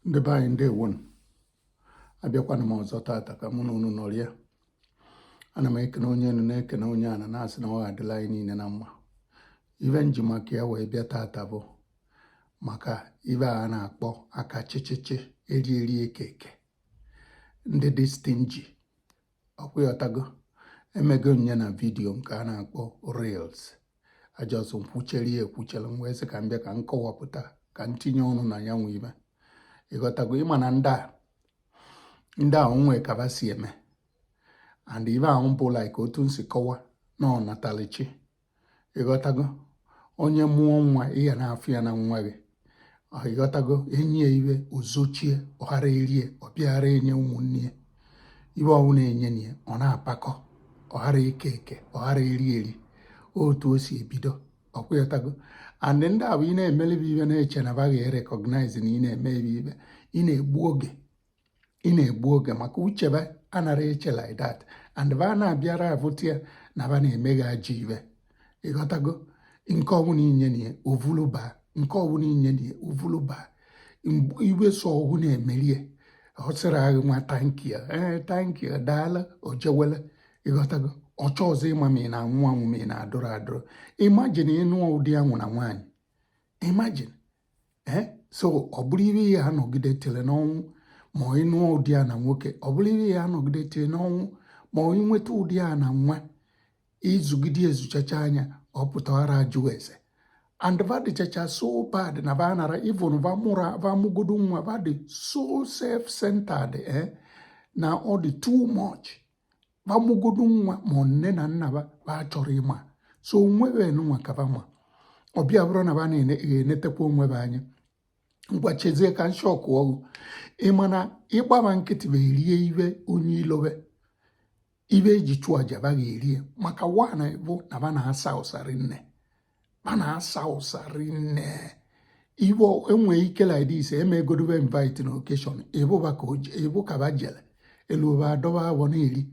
Ndị be anyị, ndewonu. Abịakwana m ọzọ tata ka mụ na unu nọrịa. Ana m ekene onye enu, na-ekene onye ana, na-asị na ọ ga-adịla anyị niile na mma. Ife nji maka ya wee bịa tata bụ maka ife a na-akpọ aka chịchịchị, eri eri, eke eke, ndị dị stingy. Ọkwụghọtago emego nye na video nke a na-akpọ reels ajọsụ nkwuchere ya ekwuchere m, wee sị ka m bịa ka m kọwapụta, ka m tinye ọnụ na ya nwe ibe. Ịghọtago? Ịma na ndị a onwe kaba si eme, and ibe ahụ bụ like otu m si kọwa na ọnatalichi. Ịghọtago? Onye mụọ nwa, ihe na-afụ ya na nwa gị. Ịghọtago? Enyi ya iwe ozochie, ọghara erie, ọbịaghara enye ụmụnne ya iwe ọbụla enye ya, ọ na-apakọ, ọghara eke eke, ọghara eri eri. Otu o si ebido, ọkwụghọtago? And ndị a bụ ị na-emelebe ibe, na-eche na baghị recognize na ị na-eme ebe ibe, ị na-egbu oge, ị na-egbu oge, maka uchebe anara eche like that, and ba na-abịara avụta ya na ba na-eme gị ajọ ibe. Ịghọtago? Nke ọbụla inye na ya ovulu baa, nke ọbụla inye na ya ovulu baa, iwe so ọgwụ na-emerie. Ọ sịrị agha nwa, "Thank you." "Ee, thank you, daalụ." O jewele. Ịghọtago? Ọchọ ọzọ ịma ma ị na-anwụ anwụ, ma ị na-adụrụ adụrụ. Imagine ịnụ ụdị anwụ na nwaanyị. Imagine, ee. So ọ bụrụ ibe ya anọgide tele n'ọnwụ, ma ọ ịnụọ ụdị a na nwoke, ọ bụrụ ibe ya anọgide tele n'ọnwụ, ma ọ ịnweta ụdị a na nwa, izugide ezuchacha anya, ọ pụtara ajụ ese. And va dịchacha so bad na va nara even va mụrụ, va mụgodo nwa, va dị so self-centered, eh, na ọ dị too much. Va mụgodo nwa, ma nne na nna va, va chọrọ ịma so onwebe nwa ka va ma ọbịa bụrụ na va na-enetekwa onwe va anya. Ngwa, chezie ka nshọkụ ọgụ. Ịma na ịgbaba nkịtị bụ erie iwe onye ilobe ibe eji chụọ aja, ba ga-erie, maka wana bụ na ba na-asa ụsarị nne, ba na-asa ụsarị nne. Iwe enwee ike like this, emegodobe invite na occasion ịbụba ka ịbụ ka ba jele elu ebe adọba awọ na-eri,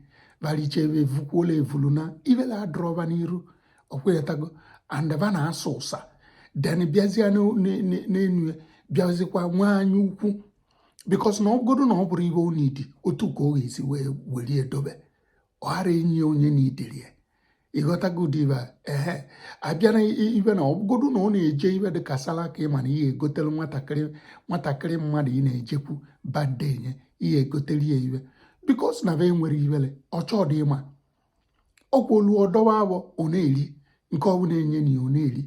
baricha ebe evukwuola evulu na ibela adọrọba n'iru. Ọkwetago? And ba na-asa ụsa, then bịazie n'enu ya, bịazikwa nwee anya ukwu, because na ọgodo na ọ bụrụ ibe ọ nidi otu ka ọ ga-esi wee were edobe, ọ ghara enyi onye n'idiri ya. Ịghọtago? Ụdị ibe a, ehe, abịa na ibe na ọbụgodu na ọ na-eje ibe dị ka salaka, ịma na ihe egotere nwatakịrị, nwatakịrị mmadụ ị na-ejekwu birthday nye, ihe egotere ya ibe, because na be nwere ibele ọchọ dị ịma ọkwa olu ọdọwa awọ, ọ na-eri nke ọbụla enye na ya, ọ na-eri.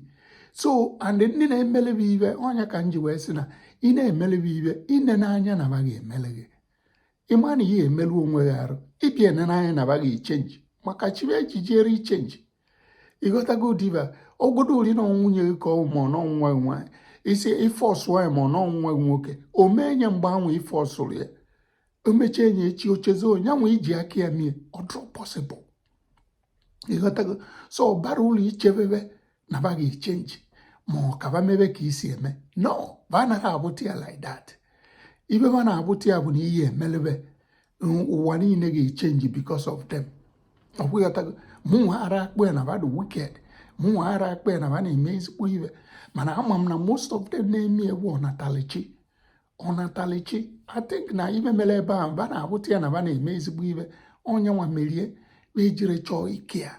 So and ndị na-emelebe ibe ọnya ka m ji wee sị na ị na-emelebe ibe, ine n'anya na baghị emele gị, ịma na ihe emelu onwe gị arụ, ịbịa ene n'anya na baghị ichange, maka chibe ejijere ichange. Ịghọtago? Diva ogodo ori na nwunye gị ka ọ ma ọ na nwa gị nwaanyị isi ife ọsụọ ya, ma ọ na nwa gị nwoke, o mee nye mgbe anwụ ife ọsụrụ ya, o mechie enyi echi, ochezo onye nwe iji aka ya mie, ọ dụrọ possible. Ịghọtago? So ọ bara ụlọ ichebebe na ba ga-echange, ma ọ kaba mebe ka isi eme. No, ba anaghị abụta ya like that. Ibe ba na-abụta ya bụ na ihe emelebe ụwa niile ga-echange because of them. Ọkwụghọtago? Mụnwa ara akpụ ya na ba dị wicked, mụnwa ara akpụ ya na ba na-eme ezigbo ibe, mana ama m na most of them na-eme ewu ọnatalichi, ọnatalichi. I think na ibe mere ebe ahụ ba na-abụta ya na ba na-eme ezigbo ibe, onye nwa merie ba ejire chọọ ike ya,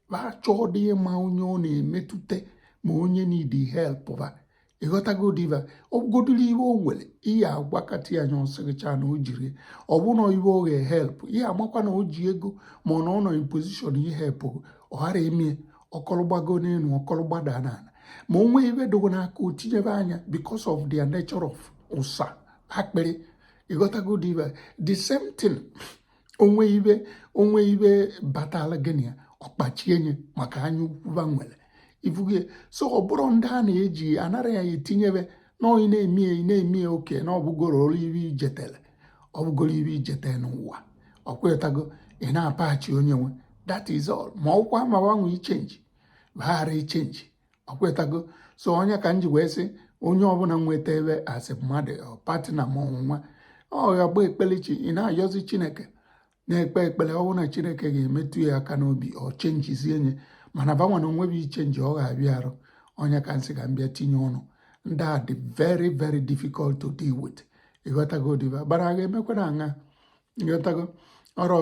ba chọọ dị ịma onye ọ na-emetụta, ma onye need help ba. Ịghọtago? Diva ọbụgodiri iwe o nwere ihe agwakọta ya anya, ọsịrịcha na o jiri ọ bụ na iwe ọ ga-help, ihe amakwa na o ji ego, ma ọ na ọ nọ in position ihelp, ọ ghara eme. Ọkọlụgbago n'elu, ọkọlụgbada n'ala, ma o nwee ibe dogo n'aka, o tinyebe anya because of their nature of ụsa akpịrị. Ịghọtago? Diva the same thing, onwe ibe, onwe ibe batala gịnị ya, ọkpachie nye maka anya ukwu ba nwere ifuge. So ọ bụrụ ndị a na-eji anara ya etinyebe na ị na-eme ị na-eme oke na ọbụgoro olu ibe ijetele, ọbụgoro ibe ijete n'ụwa. Ọkwetago? Ị na-apachi onye nwe, that is all. Ma ọkwa ma gbanwe ichange, baghara ichange. Ọkwetago? So onye ka m ji wee sị onye ọbụla nweta ebe asị mmadụ partner ma ọnwụnwa ọ ya gba ekpelechi, ị na-ayọzi Chineke, na-ekpe ekpere, ọ bụrụ na Chineke ga-emetụ ya aka n'obi, ọ changezie nye. Mana banwa na onwe bụ ichange, ọ ga-abịa arụ. Onye ka nsị ka m bịa tinye ọnụ, ndị a dị very very difficult to deal with. Ịghọtago? Diva gbara agha emekwana aṅa. Ịghọtago? Ọrụ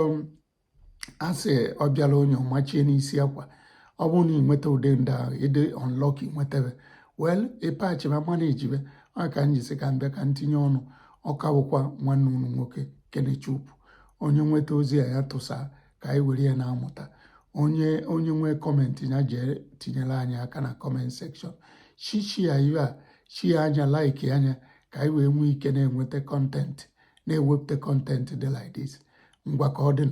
asị ọ bịala onye ọmachie n'isi akwa. Ọ bụrụ na ị nweta ụdị ndị ahụ, ịdị unlucky nwetabe. Well, ịpachiba mana ejibe ọ ka m jisi ka m bịa ka m tinye ọnụ. Ọka bụkwa nwanne unu nwoke Kenechukwu. Onye nweta ozi a, ya tụsa ka anyị were ya na-amụta. Onye nwee comment, ya jee tinyere anyị aka na comment section. Share iwe a, share anya, like anya, ka anyị wee nwee ike na-enweta content, na-ewepụta content dị like this. Ngwa, ka ọ dị.